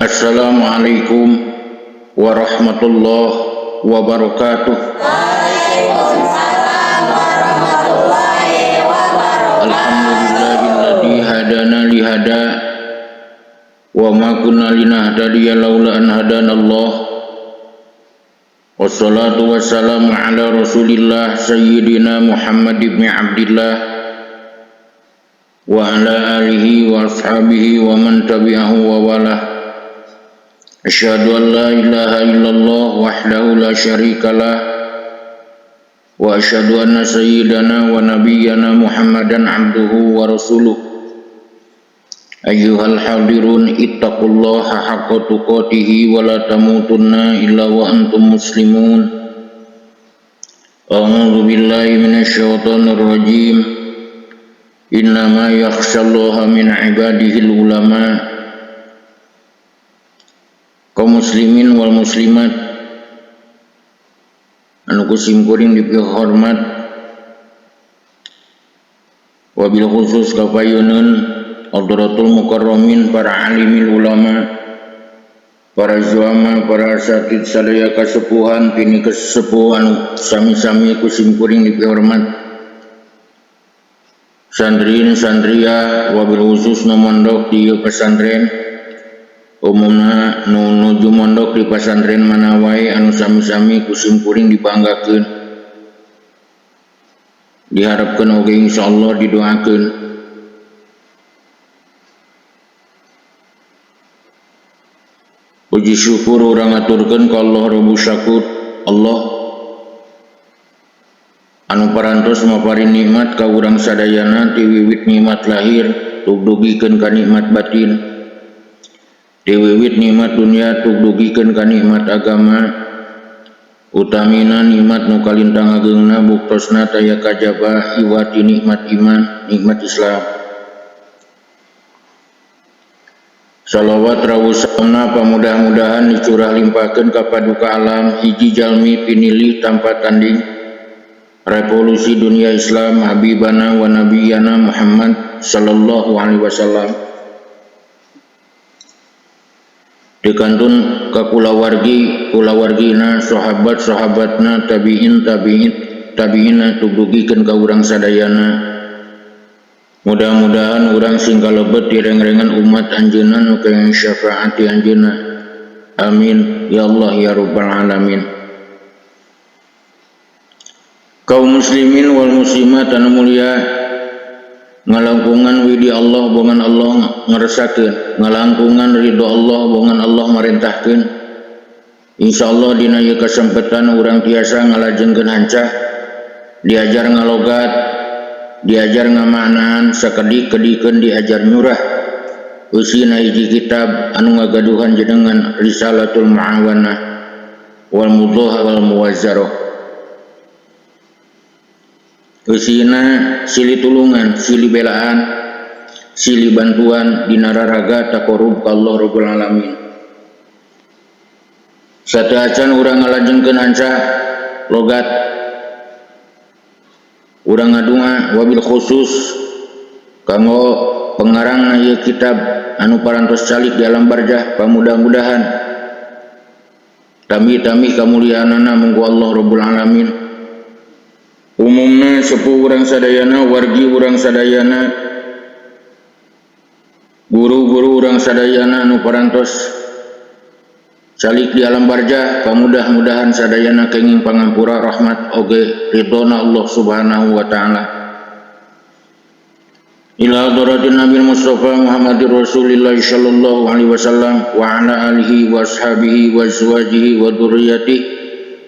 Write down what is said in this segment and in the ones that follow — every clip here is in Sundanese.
Assalamualaikum warahmatullahi wabarakatuh. Waalaikumsalam warahmatullahi wabarakatuh. Alhamdulillahilladzi hadana li hada wa ma kunna linahtadiya laula an hadanallah. Wassalatu wassalamu ala Rasulillah sayyidina Muhammad ibn Abdillah wa ala alihi wa ashabihi wa man tabi'ahu wa walah. Asyhadu an la ilaha illallah wahdahu la syarikalah wa asyhadu anna sayyidana wa nabiyyana Muhammadan abduhu wa rasuluh. Ayyuhal hadirun ittaqullaha haqqa tuqatih wa la tamutunna illa wa antum muslimun. A'udzu billahi minasyaitonir rajim. Innama yakhshallaha min ibadihil ulama. Kaum muslimin wal muslimat anu ku simkuring dipihormat, wabil khusus kapayuneun hadratul mukarramin, para alimil ulama, para zuama, para asatid sadaya kasepuhan pini kesepuh anu sami-sami ku simkuring dipihormat, santriin santria, wabil khusus nu mondok di ieu pesantren, umumna nu nuju mondok di pesantren mana wae anu sami-sami ku simkuring dibanggakeun, diharapkeun oge insyaallah didoakeun. Puji syukur urang aturkeun ka Allah Rabbus Syakur, Allah anu parantos maparin nikmat ka urang sadayana ti wiwit nikmat lahir tugdugikeun ka nikmat batin, ti wiwit nikmat dunya tugdugikeun ka nikmat agama, utamina nikmat nu kalintang ageungna buktosna taya kajaba iwati nikmat iman, nikmat Islam. Salawat rawuh-salamna pamudah-mudahan dicurah limpahkeun ka paduka alam hiji jalmi pinilih tanpa tanding revolusi dunia Islam habibana wa nabiyana Muhammad sallallahu alaihi wasallam. Dikantun ka kulawargi kulawargina, sahabat-sahabatna, tabiin tabiin tabiina tugdugikeun ka urang sadayana. Mudah-mudahan urang sing kalebet di reng-rengan umat anjeunna nu kenging syafaat ti anjeunna. Amin ya Allah ya rabbal alamin. Kaum muslimin wal muslimat anu mulia, ngalangkungan widi Allah bongan Allah ngeresakeun, ngalangkungan ridho Allah bongan Allah marentahkeun. Insyaallah dina ieu kasempatan urang tiasa ngalajengkeun hancah, diajar ngalogat, diajar ngamaknaan, sakedik-kedikeun diajar nyurah. Eusina hiji kitab anu ngagaduhan jenengan Risalatul Muawanah wal Mudhaha wal Muwazzarah. Eusina silih tulungan, silih belaan, silih bantuan dina raraga taqarrub ka Allah Rabbul Alamin. Sateuacan urang ngalajengkeun hancah logat, urang ngadunga wabil khusus kanggo pengarangna ieu kitab anu parantos calik di alam barjah, pamudah-mudahan tami-tami kamuliaanana munggu Allah Rabbul Alamin. Umumna sepuh urang sadayana, wargi urang sadayana, guru-guru urang sadayana anu parantos calik di alam barjah, pamudah-mudahan sadayana kenging pangampura rahmat oge ridhona Allah Subhanahu wa taala. Ila hadratin Nabi Mustafa Muhammadir Rasulillah sallallahu alaihi wasallam wa ala alihi wa ashabihi wa azwajihi wa dzurriyyatihi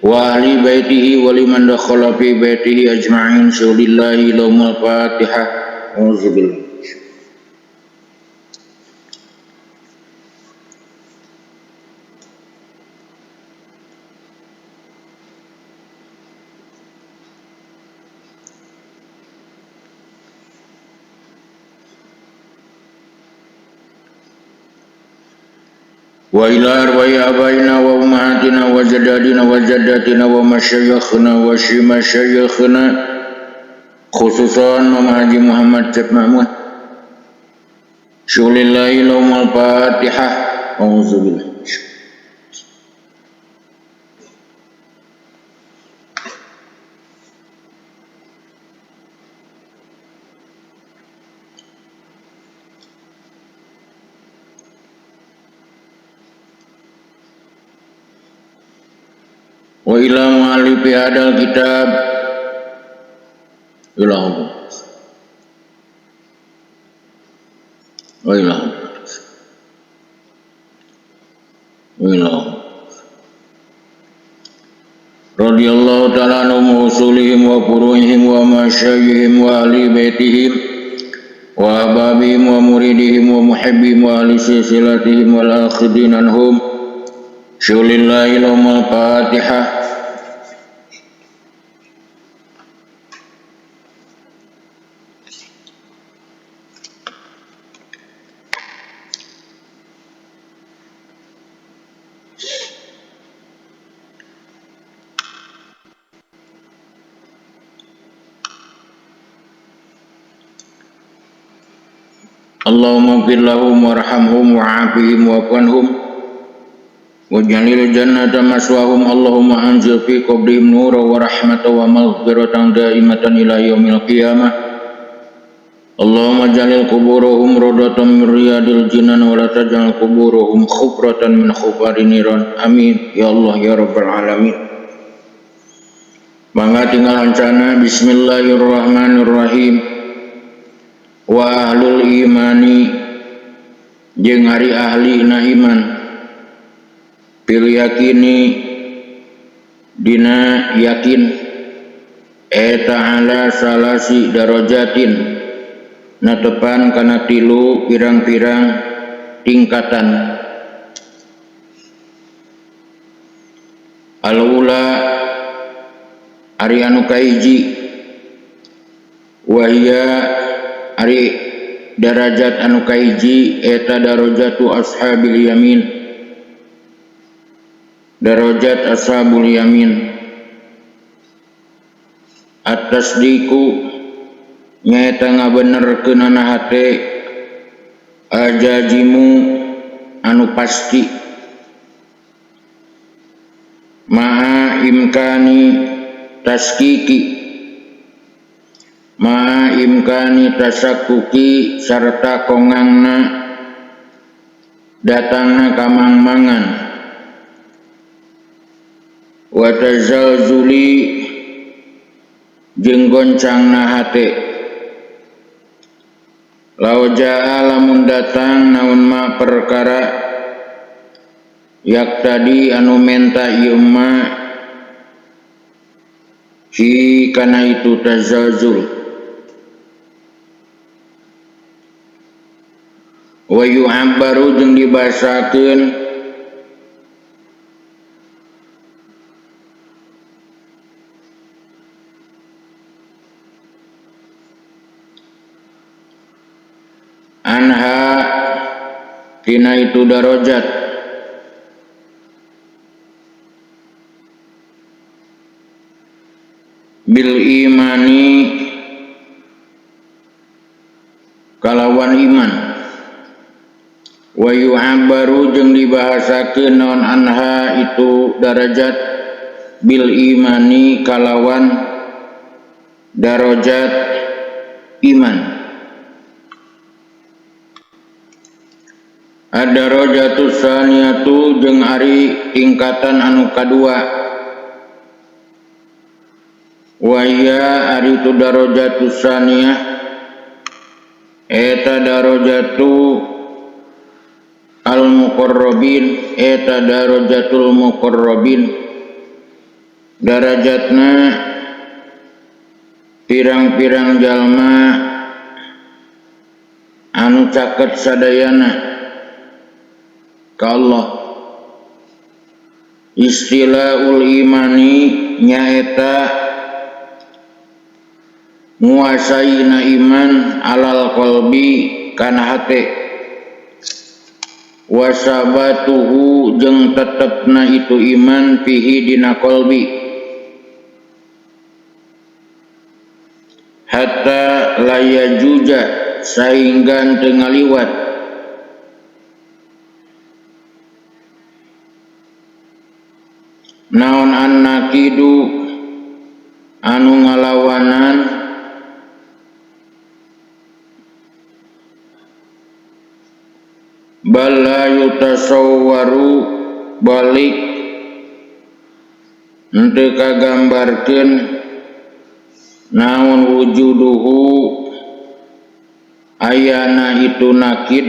wa ahli baitihi wa liman dakhala fi baitihi ajma'in. Syulillahi lahumul Fatihah. Auzubillah. Wa ila arwahi abaina wa ummahatina wa jadadina wa jaddatina wa masyayikhna wa masyayikhna khususan Mama Haji Muhammad Cep Ma'mun. Syulillahi lahumul Fatihah. Auzubillah. Wa ila mu'allifi hadal kitab ila wa ila wa ila radhiyallahu ta'ala anhum wa usulihim wa furu'ihim wa masyayihim wa ahli baitihim wa ababihim wa muridihim wa muhibbihim wa ahli silsilatihim wal akhidin anhum. Syulillahi lahumul Fatihah. Allahumma ighfir lahum warhamhum wa'afihim wa'fu anhum waj'alil jannata maswahum. Allahumma anzil fi qabrihim nura wa rahmatan wa maghfiratan daimatan ila yaumil qiyamah. Allahumma ij'al quburahum rawdatan min riyadil jinan wa la taj'al quburahum khufratan min khufarin niran. Amin ya Allah ya rabbal alamin. Mangga tinggal hancana. Bismillahirrahmanirrahim. Wa ahlul imani jeung ari ahli na iman fil yakini dina yakin eta ala salasi darajatin natepan kana tilu pirang-pirang tingkatan. Al-ula ari anu kahiji wahia ari darajat anu kahiji eta darajatu ashabil yamin, darajat ashabul yamin. At-tasdiqu nyaeta ngabenerkeunana hate ajajimu anu pasti ma'a imkani taskiki ma'a imkani tasakkuki sarta kongangna datangna kamangmangan wa tazalzuli jeung goncangna hate. Lau jaa lamun datang naon ma perkara yak tadi anu menta ieu ma hi kana itu tazalzul wa yu'abbaru jeung dibasakeun anha tina itu darajat bil imani kalawan iman wa yu'abbaru jeung dibahasakeun naon anha itu darajat bil imani kalawan darajat iman. Ad-darajatus saniyatu jeung ari tingkatan anu kadua wa hiya ari tu darajatus saniyah eta darajatu al-muqarrabin eta darajatul muqarrabin darajatna pirang-pirang jalma anu caket sadayana ka Allah. Istilaul imani nyaeta nguasaina iman alal qalbi kana hate. Wasabatuhu jeung tetepna itu iman fihi dina qalbi hatta layajuja sahingga teu ngaliwat naon annakidu anu ngalawanan bal la yutasawwaru balik henteu kagambarkeun naon wujuduhu ayana itu nakid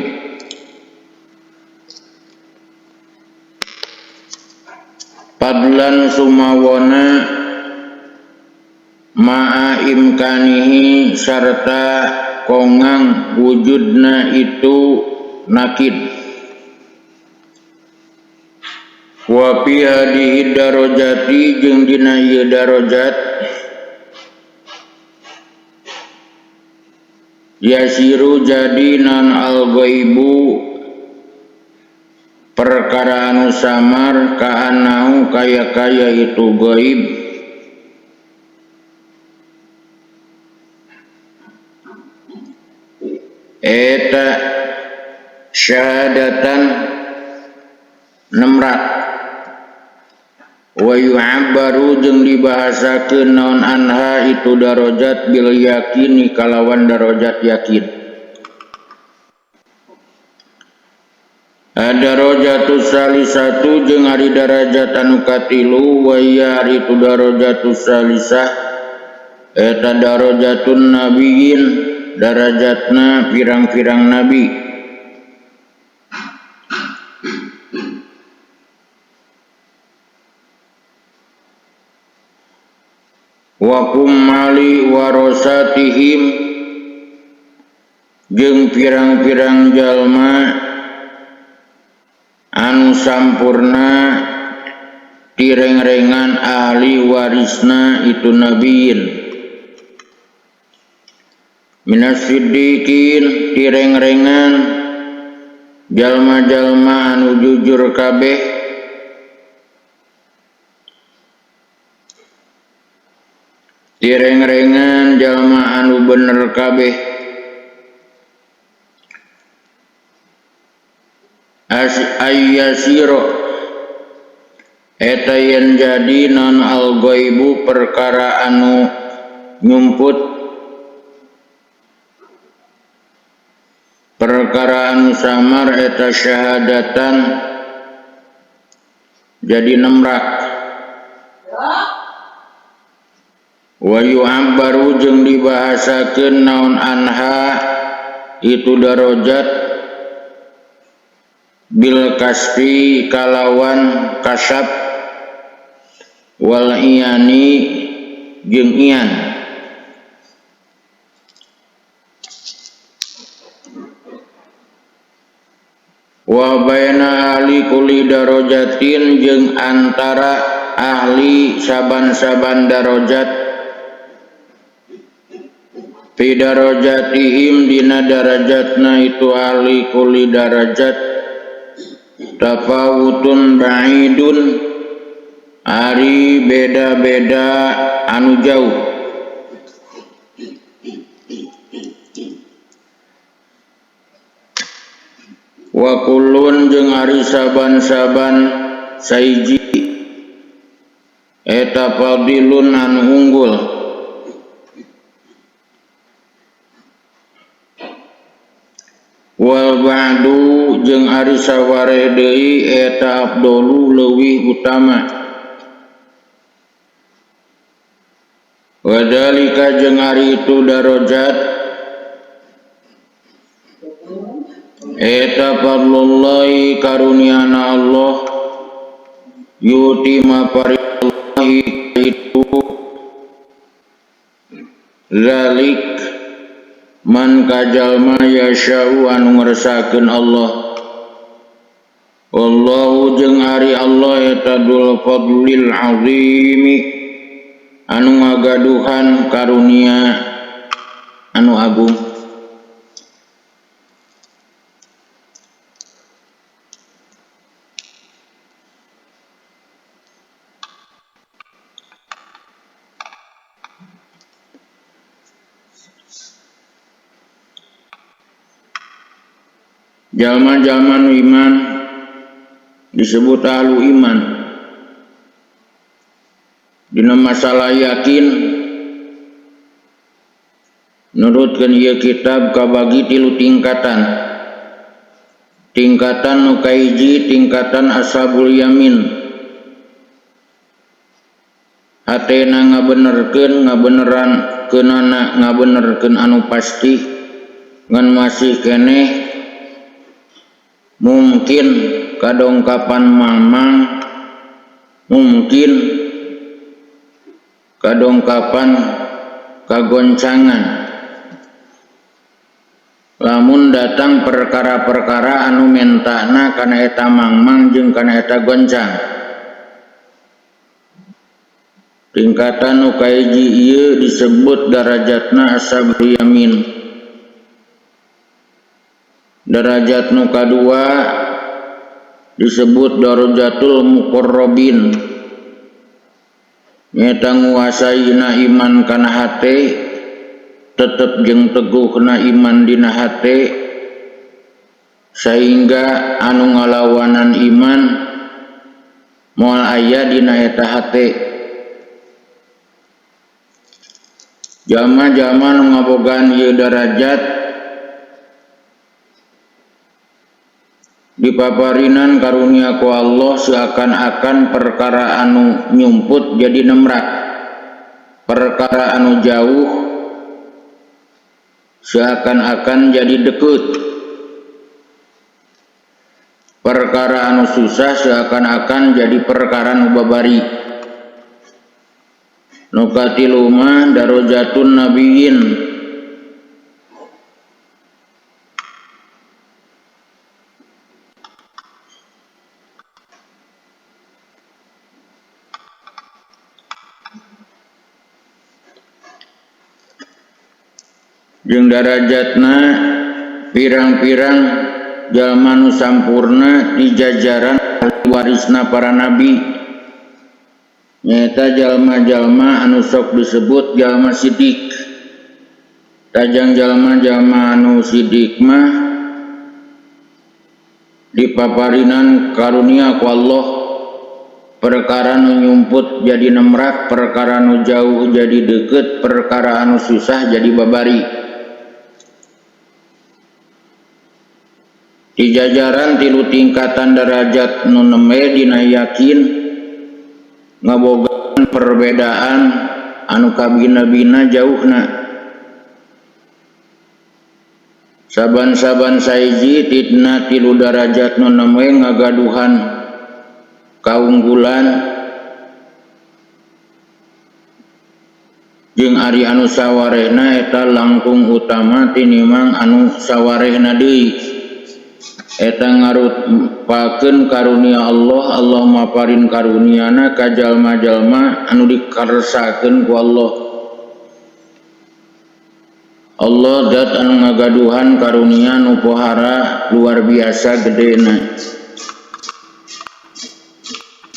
fadlan sumawana ma'a imkanihi sarta kongang wujudna itu nakid wa fi hadhihi darajati jeung dina ieu darajat yasiru jadi nan al-ghaibu perkara anu samar kaanahu kaya-kaya itu gaib eta syahadatan nemrak wa yu'abbaru jeung dibahasakeun naon anha itu darajat bil yakini kalawan darajat yakin. Darajatus salisatu jeung ari darajat anu katilu wa ya ari itu darajatus salisah eta darajatun nabiyyin darajatna pirang-pirang nabi. Wa kummali warasatihim jeung pirang-pirang jalma anu sampurna tirengrengan ahli warisna itu nabiin minas siddiqin tirengrengan jalma-jalma anu jujur kabeh tirengrengan jalma anu bener kabeh ayyasiro eta yen jadi non al-ghaibu perkara anu nyumput perkara anu samar eta syahadatan jadi nemrak wa yu'abbaru jeung dibahasakeun naon anha itu darajat bil kasfi kalawan kasab wal iyani jeung iyan wa baina ahli kulli darajatin jeung antara ahli saban-saban darajat fi darajatihim dina darajatna itu ahli kulli darajat tafawutun ba'idun ari beda-beda anu jauh wa kullun jeung ari saban-saban saiji eta fadilun anu unggul wal ba'du jeung ari sawareh deui eta afdalu leuwih utama wadalika jeung ari itu darajat eta fadlullahi karuniana Allah yuti maparillahi itu zalik man kajalma yasya'u anu ngeresakeun Allah wallahu jeung ari Allah eta dzul fadlil azimi anu ngagaduhan karunia anu agung. Jalma-jalma nu iman disebut ahlu iman. Dina masalah yakin nurutkeun ieu kitab kabagi tilu tingkatan. Tingkatan nu kahiji tingkatan ashabul yamin. Hatena ngabenerkeun ngabeneran keunana ngabenerkeun anu pasti ngan masih keneh mungkin kadongkapan mamang, mungkin kadongkapan kagoncangan. Lamun datang perkara-perkara anu mentana kana eta mangmang jeung kana eta goncang. Tingkatan nu kahiji ieu disebut darajatna ashabul yamin. Darajat nu kadua disebut darajatul muqarrabin. Nyata nguasaina iman kana hate, tetep jeung teguhna iman dina hate, sehingga anu ngalawanan iman moal aya dina eta hate. Jalma-jalma nu ngabogaan ieu darajat dipaparinan karunia ku Allah seakan-akan perkara anu nyumput jadi nemrak, perkara anu jauh seakan-akan jadi deket, perkara anu susah seakan-akan jadi perkara nu babari. Nu katilu mah darajatun nabiyyin. Jeung darajatna pirang-pirang jalma nu sampurna di jajaran warisna para nabi, nyaeta jalma-jalma anu sok disebut jalma sidik. Tajang jalma-jalma anu sidik mah dipaparinan karunia ku Allah, perkara nu nyumput jadi nemrak, perkara nu jauh jadi deket, perkara anu susah jadi babari. Di jajaran tilu tingkatan derajat nu nembe dina yakin ngabogaan perbedaan anu kabina-bina jauhna. Saban-saban saiji tidna tilu derajat nu nembe ngagaduhan kaunggulan jeung ari anu sawarehna eta langkung utama tinimbang anu sawarehna deui. Eta ngarupakeun karunia Allah, Allah maparin karuniana ka jalma-jalma anu dikarsakeun ku Allah. Allah zat anu ngagaduhan karunia nu pohara luar biasa gedena.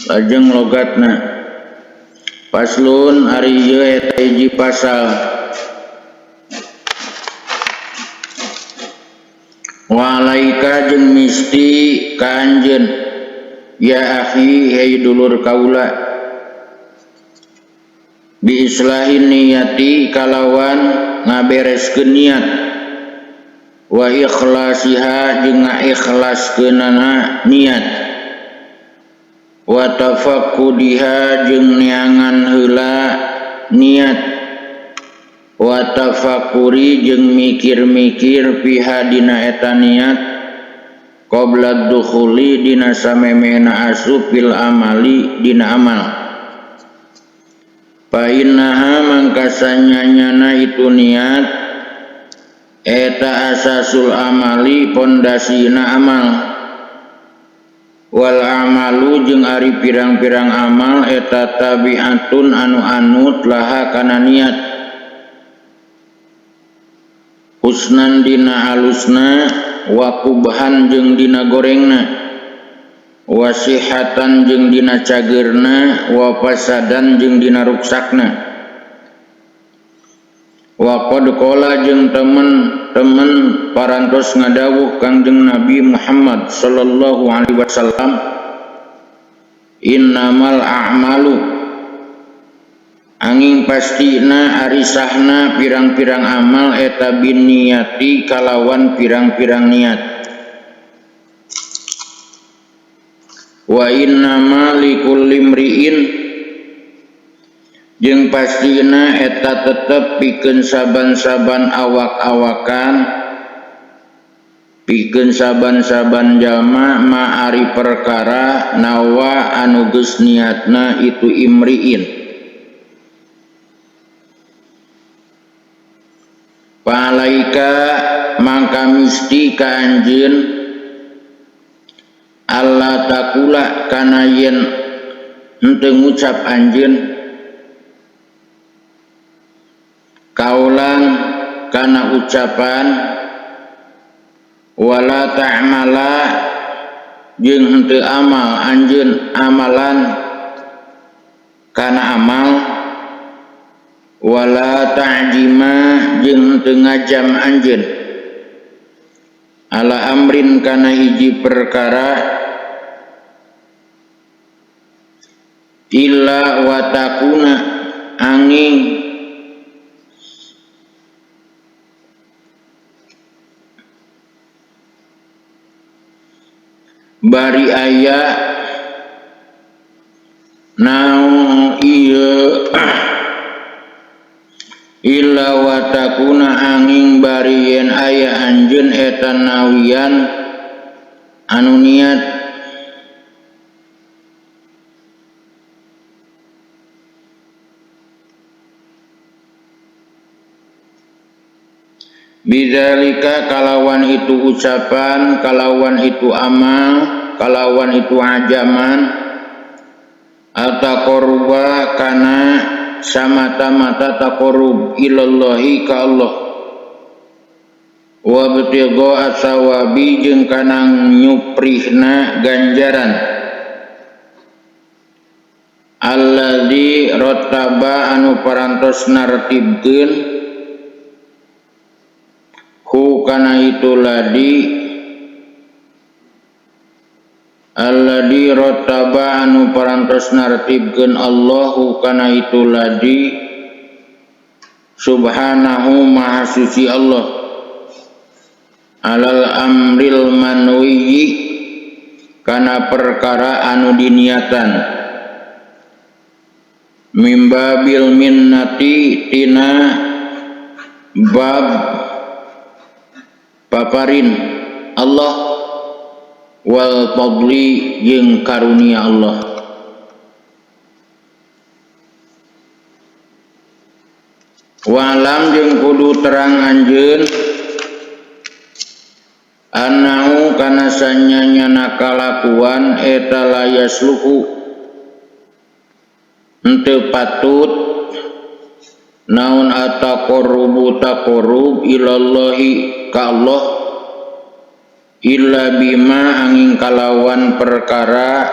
Lajeng logatna paslon ari ieu eta hiji pasal. Walaika jeung misti ka anjeun ya akhi hei dulur kaula bi islahin niyati kalawan ngabereskeun niat wa ikhlasiha jeung ngaikhlaskeunana niat wa tafaqqudiha jeung neangan heula niat wa tafakuri jeung mikir-mikir piha dina eta niat qabla dukhuli dina samemehna asup fil amali dina amal. Fa innaha mangkasanyana itu niat eta asasul amali pondasina amal wal amalu jeung ari pirang-pirang amal eta tabiatun anu anut laha kana niat husnan dina alusna wa kubhan jeung dina gorengna wa sihatan jeung dina cageurna wa fasadan jeung dina ruksakna. Wa qad qala jeung temen-temen parantos ngadawuh Kangjeng Nabi Muhammad sallallahu alaihi wasallam, innamal a'malu angin pastina ari sahna pirang-pirang amal eta binniyati kalawan pirang-pirang niat. Wa innama likulli imri'in jeung pastina eta tetep pikeun saban-saban awak-awakan, pikeun saban-saban jalma ma ari perkara nawa anu geus niatna itu imri'in. Palaika mangka misti ka anjeun alla takula kana yen henteu ngucap anjeun kaulan kana ucapan, wala ta'mala jeung henteu amal anjeun amalan kana amal, wala ta'jima jeung henteu ngajam anjeun ala amrin kana hiji perkara illa wa takuna angin bari aya naon ieu illa wa takuna angin bari yen aya anjeun eta nawian anu niat bidzalika kalawan itu ucapan, kalawan itu amal, kalawan itu ajaman ataqarruba kana samata-mata taqarrub ilallahi ka Allah, wa ibtigha tsawabi jeung kana nyuprihna ganjaran alladzi rattaba anu parantos nartibkeun hu kana itu ladi alladzi rattaba anu parantos nartibkeun Allahu kana itu ladi subhanahu maha suci Allah alal amril manwiyi kana perkara anu diniatan mimbabil minnati tina bab paparin Allah wal fadli jeung karunia Allah. Walam jeung kudu terang anjeun annahu kana sanyanyana kalakuan eta layasluhu henteu patut naon ataqarrubu taqarrub ilallahi ka Allah illa bima angin kalawan perkara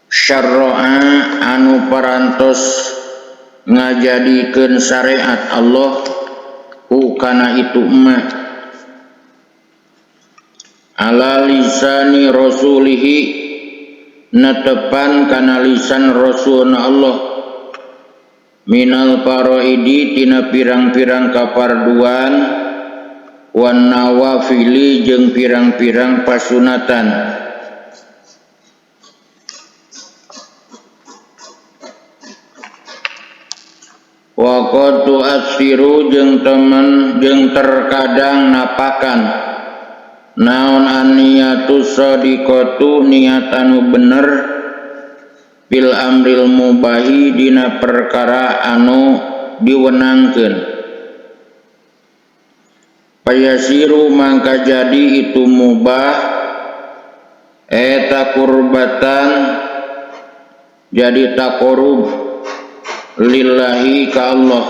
syarra'a anu parantos ngajadikeun syariat Allah hu kana itu ma ala lisani rasulihi netepan kana lisan rasulna Allah minal faraidi tina pirang-pirang kaparduan wan nawafili jeung pirang-pirang pasunatan. Wa qad tu'atsiru jeung temen jeung terkadang napakan naon aniyatu shadiqatu niat anu bener bil amril mubahi dina perkara anu diwenangkeun. Payasiru mangka jadi itu mubah eta kurbatan jadi taqarrub lillahi ka Allah.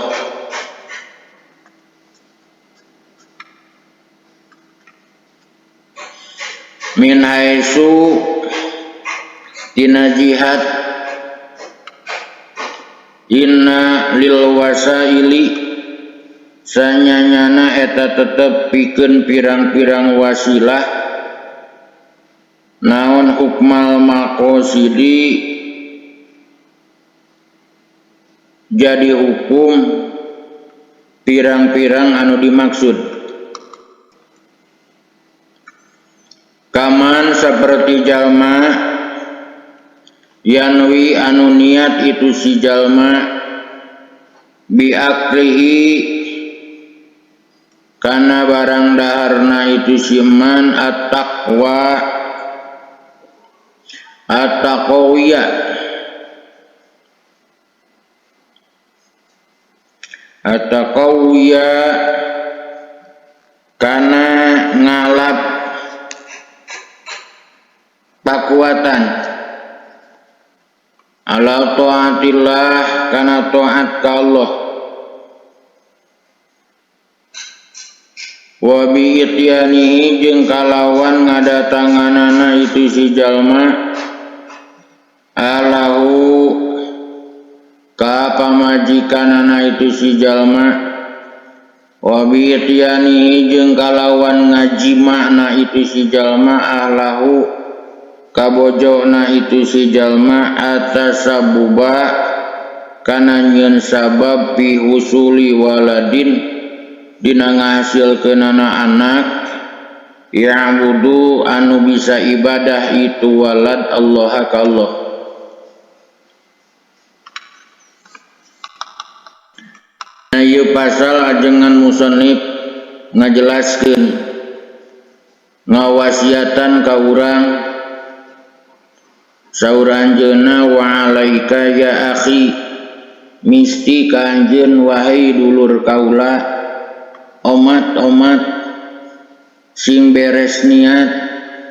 Min haitsu tina jihad inna lil wasaili Sanyanyana eta tetep pikeun pirang-pirang wasilah naon hukmal maqasidi jadi hukum pirang-pirang anu dimaksud. Kaman seperti jalma yanwi anu niat itu si jalma biaklihi kana barang daharna itu si man at-taqwa at-taqawiyah at-taqawiyah kana ngalap pakuatan ala taatillah kana taat ka Allah wa bi ityanihi jeung kalawan ngadatanganana itu si jalma alahu ka pamajikanana itu si jalma wa bi ityanihi jeung kalawan ngajimana itu si jalma ahlahu kabojona itu si jalma atasabuba kana nyeun sabab fi husuli waladin dina ngahasilkeunana anak ya'budu anu bisa ibadah itu walad Allah ka Allah. Nah, ieu pasal ajengan musannif ngajelaskeun ngawasiatan ka urang saur anjeunna wa alaika ya akhi misti ka anjeun wahai dulur kaula omat-omat sing beres niat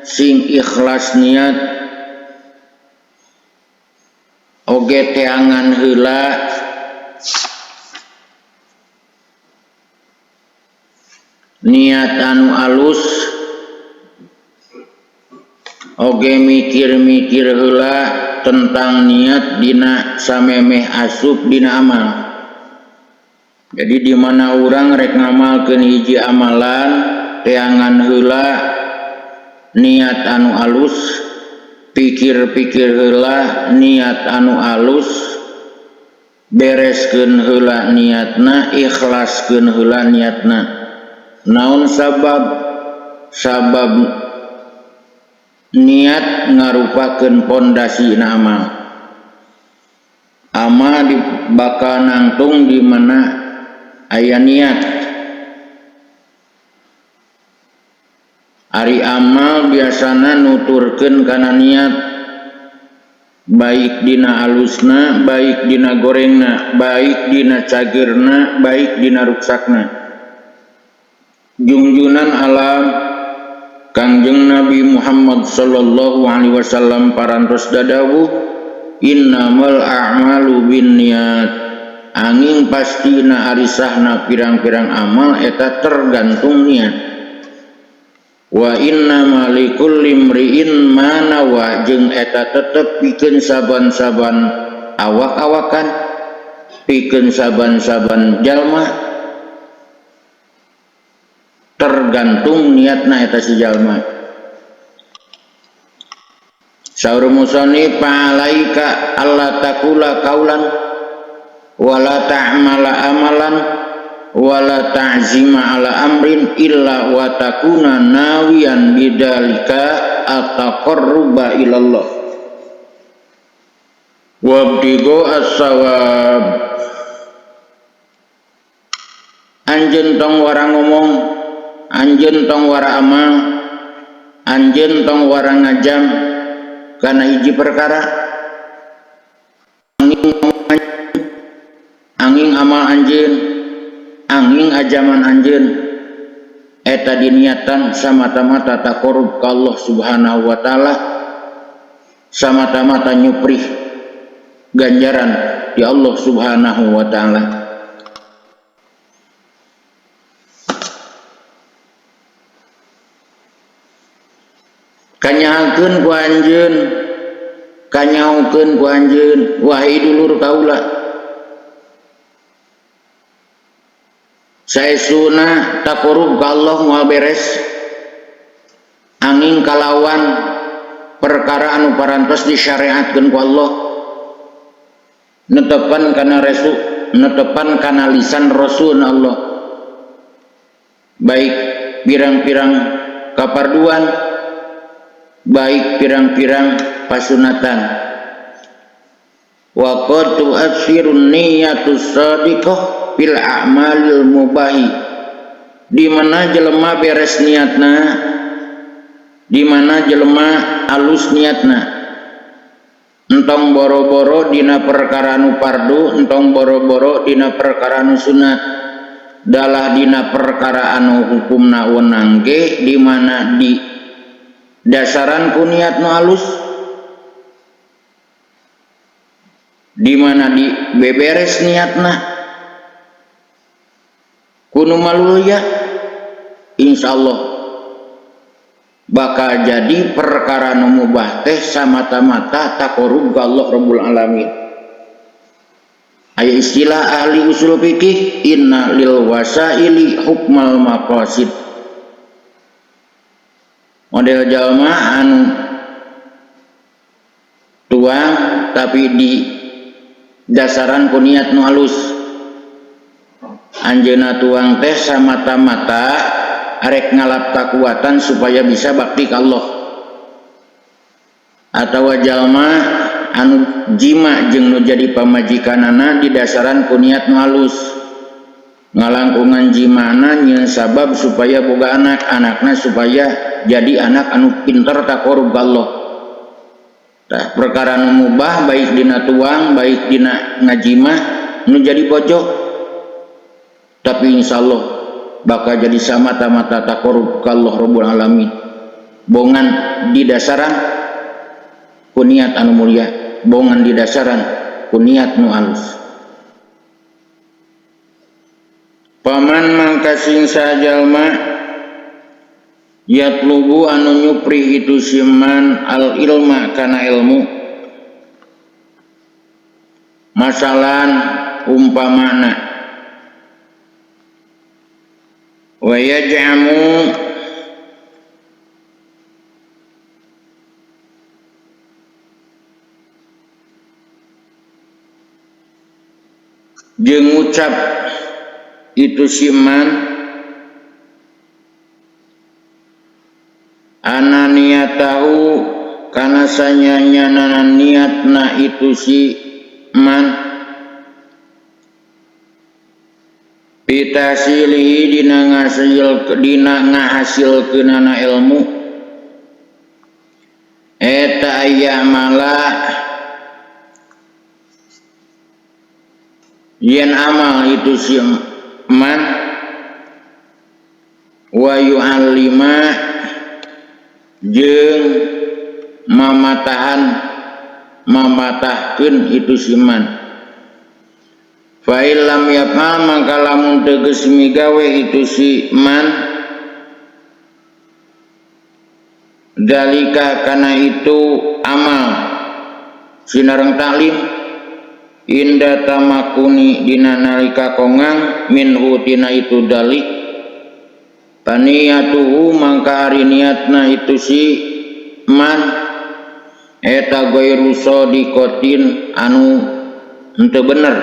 sing ikhlas niat oge teangan heula niat anu alus oge mikir-mikir heula tentang niat dina samemeh asup dina amal. Jadi di mana urang rek ngamalkeun hiji amalan teangan heula niat anu alus, pikir-pikir heula niat anu alus, bereskeun heula niatna, ikhlaskeun heula niatna. Naon sabab? Sabab niat ngarupakeun pondasi na amal. Amal bakal nangtung di mana aya niat. Ari amal biasana nuturkeun kana niat, baik dina alusna, baik dina gorengna, baik dina cagerna, baik dina ruksakna. Jungjunan alam Kangjeng Nabi Muhammad sallallahu alaihi wasallam parantos dadawuh innamal a'malu binniyat, angin pastina ari sahna pirang-pirang amal eta tergantung niat. Wa innama likulli imri'in ma nawa jeung eta tetep pikeun saban-saban awak-awakan, pikeun saban-saban jalma, tergantung niatna eta si jalma. Saur musannif fa'alaika alla taqula qaulan wala ta'mala amalan wala ta'zima ala amrin illa wa takuna nawiyan bidalika at-taqarruba ilallah wabtigo as-sawab. Anjeun tong wara ngomong, anjeun tong wara amal, anjeun tong wara ngajam kana hiji perkara, angin amal anjeun, angin ajaman anjeun eta diniatan samata-mata taqarrub ka Allah Subhanahu wa taala, samata-mata nyuprih ganjaran di Allah Subhanahu wa taala. Kanyahakeun ku anjeun, kanyahokeun ku anjeun wahai dulur kaula, Saestuna taqarrub ka Allah moal beres angin kalawan perkara anu parantos disyariatkeun ku Allah netepan kana resu netepan kana lisan Rasul Allah baik pirang-pirang kaparduan baik pirang-pirang pasunatan wa qad tu'athirun niyatus shadiqah fil a'malil mubahi di mana jelema beres niatna di mana jelema alus niatna entong boro-boro dina perkara nu fardu entong boro-boro dina perkara nu sunat dalah dina perkara anu hukumna wenang ge di mana di dasaran ku niat nu alus di mana di beberes niatna ku nu malulia insyaallah bakal jadi perkara nu mubah teh samata-mata taqarrub ka Allah Rabbul Alamin. Aya istilah ahli usul fikih inna lil wasaili hukmal maqasid. Model jalma anu tuang tapi di dasaran ku niat nu alus. Anjeunna tuang teh samata-mata arek ngalap kakuatan supaya bisa bakti ka Allah. Atawa jalma anu jima jeung nu jadi pamajikanana di dasaran ku niat nu alus. Ngalangkungan jimana nyieun sabab supaya boga anak, anakna supaya jadi anak anu pinter taqarrub ka Allah. Tah perkara nu mubah baik dina tuang baik dina ngajima nu jadi bojo tapi insyaallah bakal jadi samata-mata taqarrub ka Allah Rabbul Alamin. Bongan di dasaran ku niat anu mulia, bongan di dasaran ku niat nu alus. Paman mangka sing sajalma yatlubu anu nyupri itu siman al ilma kana ilmu masalan umpamana wa yaj'amu jeung ngucap itu siman ana niatahu kana sanyanya niatna itu si man pitasilihi dina ngahasilkeunana ilmu eta aya mala yen amal itu si man wa yu'allima jeung mamatahan mamatahkeun itu si man fa illam yaf'al mangka lamun teu geus migawe itu si man dalika kana itu amal sinareng taklim inda tamakuni dina nalika kongang minhu tina itu dalik paniyatuhu mangka ari niatna itu si man eta ghairu shadiqatin anu henteu bener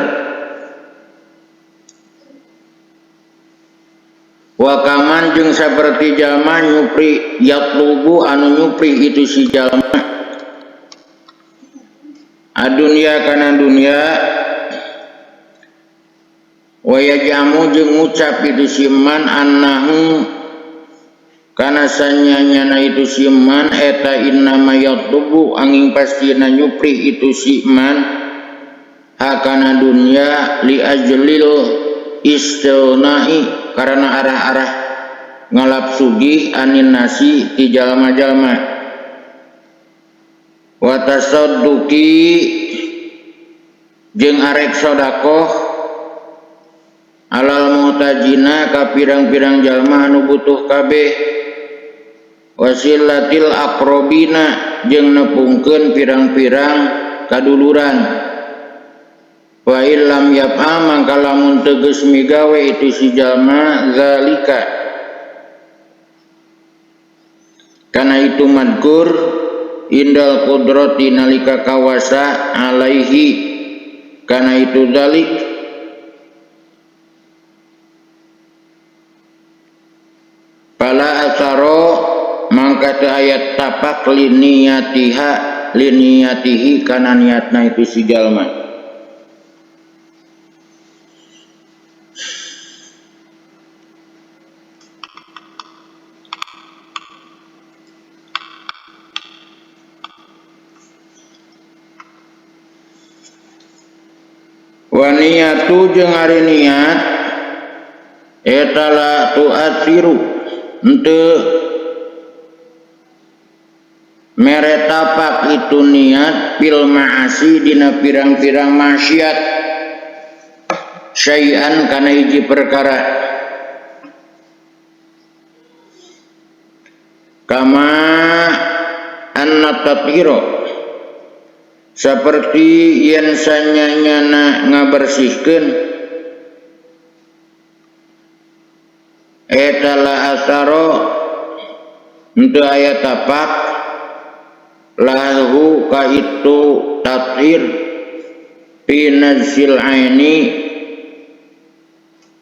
wa kaman jeung saperti jalma nyupri yatlubu anu nyupri itu si jalma adunya kana dunya wa yajamu jeung ngucap itu si man annahu kana sanyanyana itu si man eta innama yatlubu angin pastina nyupri itu si man hakana dunya li ajlil istilnahi karena arah-arah ngalap sugih anin nasi ti jalma-jalma wa tasadduqi jeung arek sedekah alal muhtajina ka pirang-pirang jalma anu butuh kabeh wasilatil aqrabina jeung nepungkeun pirang-pirang kaduluran Wa illam yaf'al mangka lamun teu geus migawe itu si jalma zalika kana itu madkur indal qudrati nalika kawasa alaihi kana itu zalik fala asaro mangka teu aya tapak liniyatiha liniyatihi kana niatna itu si jalma. Wa niyatu jeung ari niat eta la tu'athiru henteu mere tapak itu niat fil ma'asi dina pirang-pirang maksiat syai'an kana hiji perkara kama anna tathira seperti yen sanyanyana ngabersihkeun eta la asaro henteu aya tapak lahu ka itu tathir fi najsil aini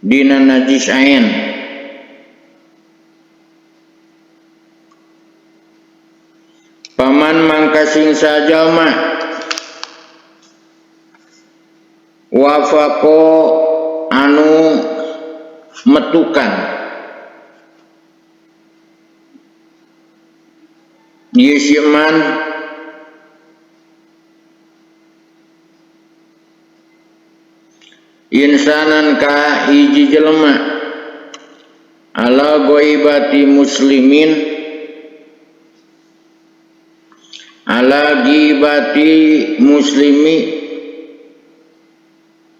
dina najis ain. Paman mangka sing sajalma wafaqo anu metukan ieu si man insanan ka hiji jelema ala ghaibati muslimin ala ghibati muslimi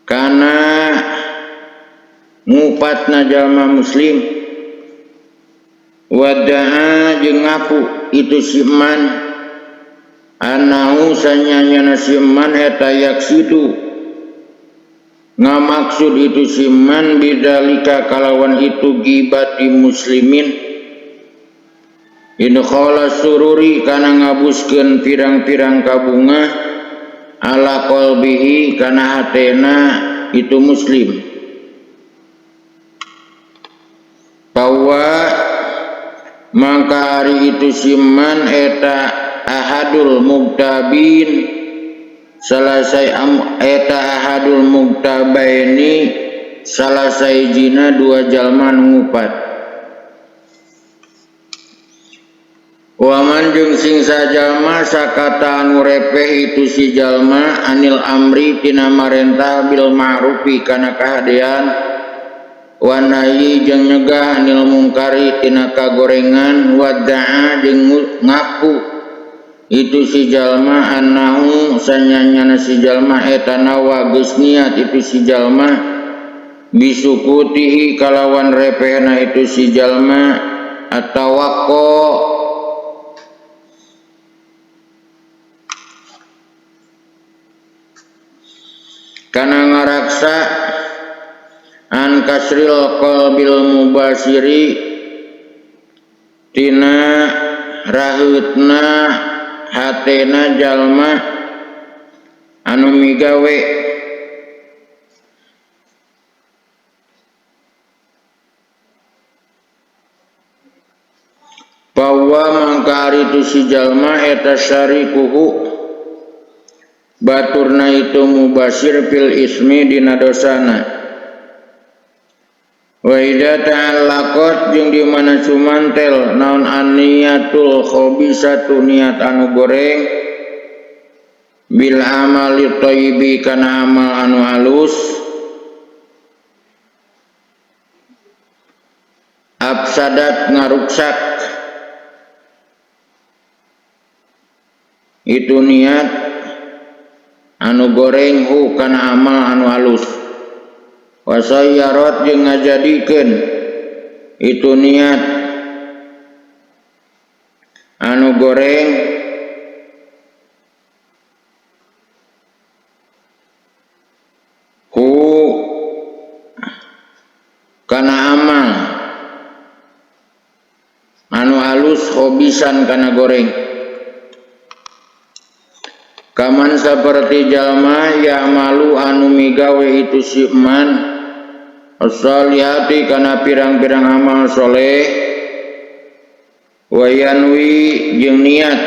kana ngupatna jalma muslim wada'a jeung ngaku itu si man anahu sanyanyana si man eta yaksidu ngamaksud itu si man bidalika kalawan itu gibati muslimin idkhala sururi kana ngabuskeun pirang-pirang kabungah ala qalbihi kana hatena itu muslim bahwa mangka ari itu siman eta ahadul muktabin salasai eta ahadul muktabaini salasai jina dua jalma ngupat. Waman jeung sing sajalma sakata anu repeh itu si jalma anil amri tina marentah bil ma'rufi kana kahadean wa nahyi jeung nyegah anil mungkari tina kagorengan wa da'a jeung ngaku itu si jalma annahu sanyanyana si jalma eta nawa geus niat itu si jalma bisukutihi kalawan repehna itu si jalma atawaqqo kana ngaraksa an kasril qalbil mubasiri tina raheutna hatena jalma anu migawe bahwa mangka ari tu si jalma eta syarikuhu baturna itu mubasir fil ismi dina dosana. Wa idza ta'allaqat jeung di mana sumantel naon aniyatul khabisatu niat anu goreng bil amali thayyibi kana amal anu halus afsadat ngaruksak itu niat anu goreng hu kana amal anu halus wasayyarat jeung ngajadikeun itu niat anu goreng. khobisan kana goreng. Kaman saperti jalma ya'malu anu migawe itu si man as-salihati kana pirang-pirang amal soleh wa yanwi jeung niat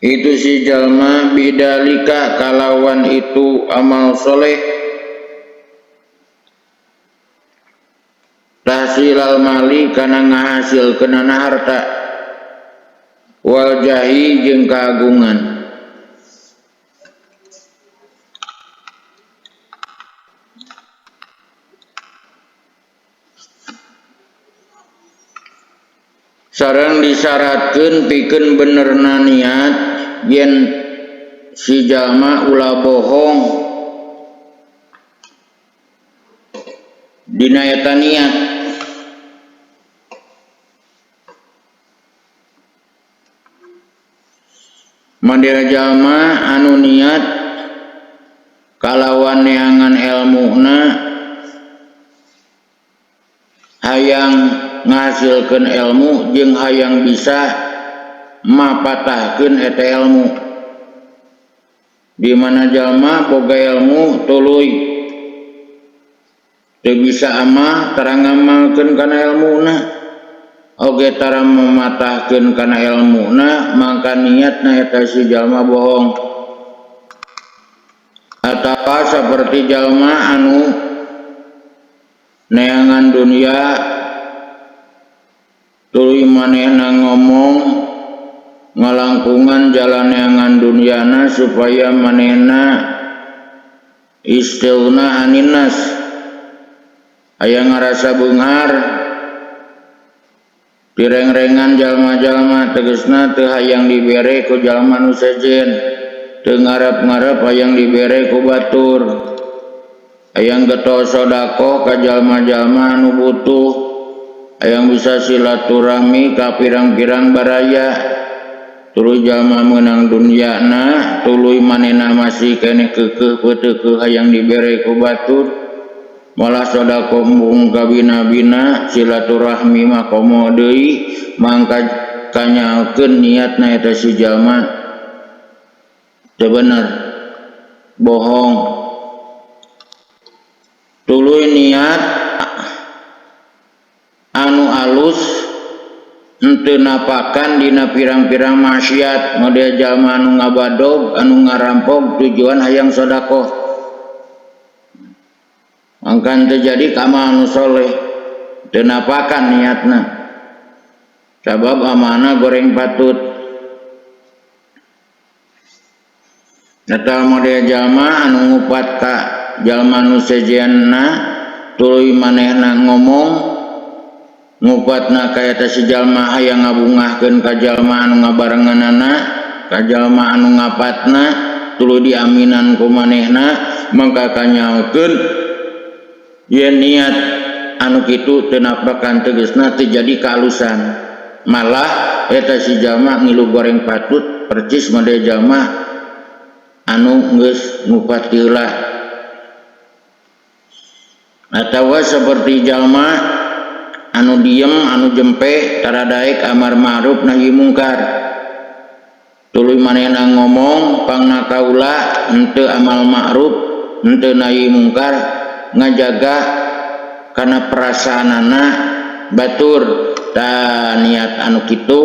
itu si jalma bidalika kalawan itu amal soleh tahsilal mali kana ngahasilkeunana harta wal jahi jeung kagungan. Sareng disyaratkeun pikeun benerna niat yen si jalma ulah bohong dina eta niat. Mandira jalma anu niat kalawan neangan elmuna hayang ngahasilkeun ilmu jeung hayang bisa mapatahkeun eta ilmu. Di mana jalma boga ilmu tuluy teu bisa amal tara ngamalkeun kana ilmuna oge tara mematahkeun kana ilmuna mangka niatna eta si jalma bohong. Atawa saperti jalma anu neangan dunia tuluy manehna ngomong ngalangkungan jalan neangan duniana supaya manehna istighna aninnas aya ngarasa beunghar direng-rengan jalma-jalma tegesna teu hayang dibere ku jalma nu sejen teu ngarep-ngarep hayang dibere ku batur hayang getol sedekah ka jalma-jalma anu butuh hayang bisa silaturahmi ka pirang-pirang baraya tuluy jalma meunang dunyana tuluy manehna masih keneh keukeuh peuteukeuh hayang dibere ku batur malah sedekah embung ka bina-bina silaturahmi mah komo deui mangka kanyakeun niatna eta si jalma teu bener bohong. Tuluy niat anu alus henteu napakan dina pirang-pirang maksiat model jalma anu ngabadog anu ngarampok tujuan hayang sedekah angkan terjadi ka amal anu soleh teu napakan niatna sabab amanah goreng patut. Eta model jalma anu ngupat ka jalma nu sejenna tuluy manehna ngomong ngupatna ka eta si jalma hayang ngabungahkeun ka jalma anu ngabarenganana ka jalma anu ngapatna tuluy diaminan ku manehna mangka kanyaokeun yen niat anu kitu teu napakan tegesna teu jadi kaalusan malah eta si jalma ngilu goreng patut percis model jalma anu geus ngupat heula. Atawa seperti jalma anu diem anu jempe tara daek amar ma'ruf nahi mungkar tuluy manehna ngomong pangna kaula henteu amal ma'ruf henteu nahi mungkar ngajaga kana perasaanana batur ta niat anu kitu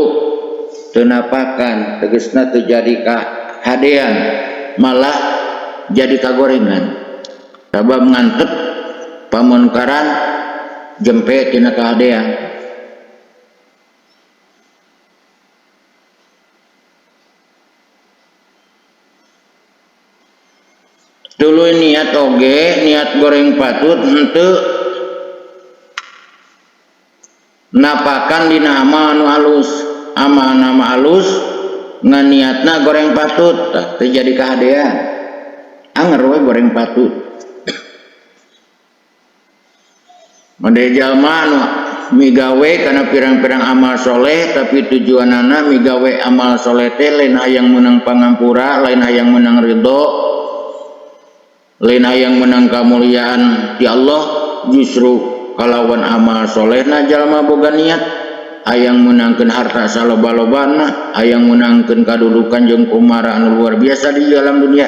teu napakan tegesna teu jadi kahadean malah jadi kagorengan sabab ngantep pamunkaran jempe tina kahadean. Tuluy niat oge niat goreng patut henteu napakan dina amal anu alus amal nama alus ngan niatna goreng patut tah teu jadi kahadean anger we goreng patut. Model jalma anu migawe kana pirang-pirang amal soleh tapi tujuanana migawe amal soleh teh lain hayang meunang pangampura lain hayang meunang ridho lain hayang meunang kamuliaan ti Allah justru kalawan amal solehna jalma boga niat Hayang meunangkeun harta saloba-lobana, hayang meunangkeun kadudukan jeung kumara anu luar biasa di alam dunia.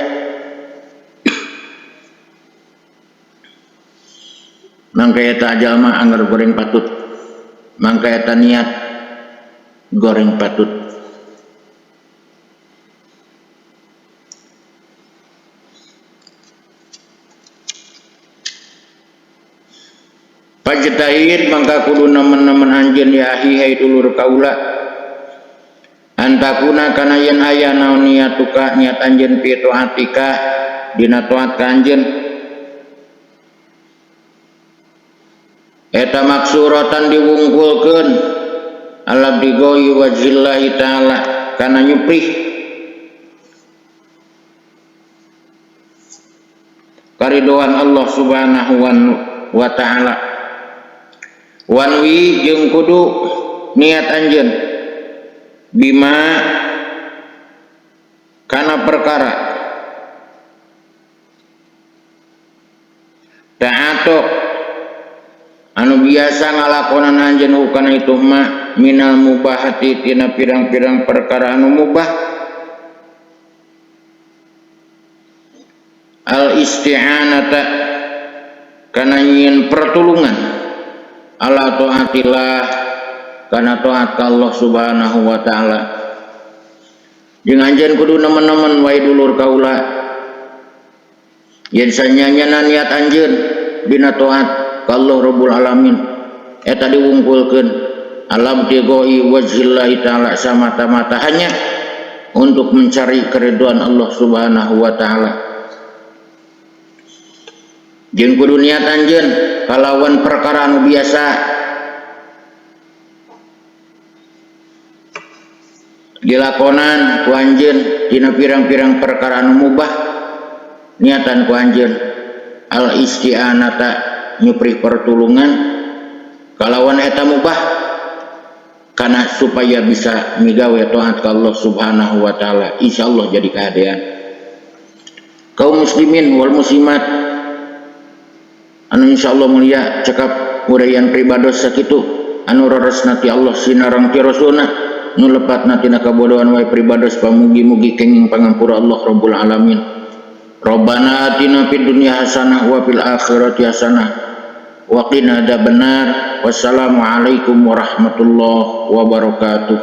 Mangka eta jalma anggar goreng patut, mangka eta niat goreng patut. Pajtahid mangka kudu nemen-nemen anjeun ya ahi hai dulur kaula antakuna kana yen aya naon niatuka niat anjeun fi taatika dina taat ka anjeun eta maksuratan diwungkulkeun ala bigoi wajhillahi ta'ala kana nyuprih karidoan Allah Subhanahu wa ta'ala. Wanwi jeung kudu niat anjeun bima kana perkara ta'ato anu biasa ngalakonan anjeun hukana itu ma minal mubahati tina pirang-pirang perkara anu mubah al isti'anata kana nyieun pertulungan ala taatillah kana taat ka Allah Subhanahu wa ta'ala. Jeung anjeun kudu nemen-nemen wae dulur kaula yen sanyanyana niat anjeun dina taat ka Allah Rabbul Alamin eta diwungkulkeun alam tigoi wajhillahi ta'ala samata-mata hanya untuk mencari keridhaan Allah Subhanahu wa ta'ala. Jeung kudu niat anjeun kalawan perkara anu biasa dilakonan ku anjeun dina pirang-pirang perkara anu mubah niatan ku anjeun al isti'anata nyuprih pertulungan kalawan eta mubah kana supaya bisa migawe taat ka Allah Subhanahu wa ta'ala. Insyaallah jadi kahadean kaum muslimin wal muslimat anu insyaallah mulia cekap uraian pribados sakitu anu raresna ti Allah sinareng ti Rasulna nu lepatna tina kabodohan wae pribados pamugi-mugi kenging pangampura Allah Rabbul Alamin. Rabbana atina fid dunya hasanah wa fil akhirati hasanah wa qina adzabannar. Wassalamualaikum warahmatullahi wabarakatuh.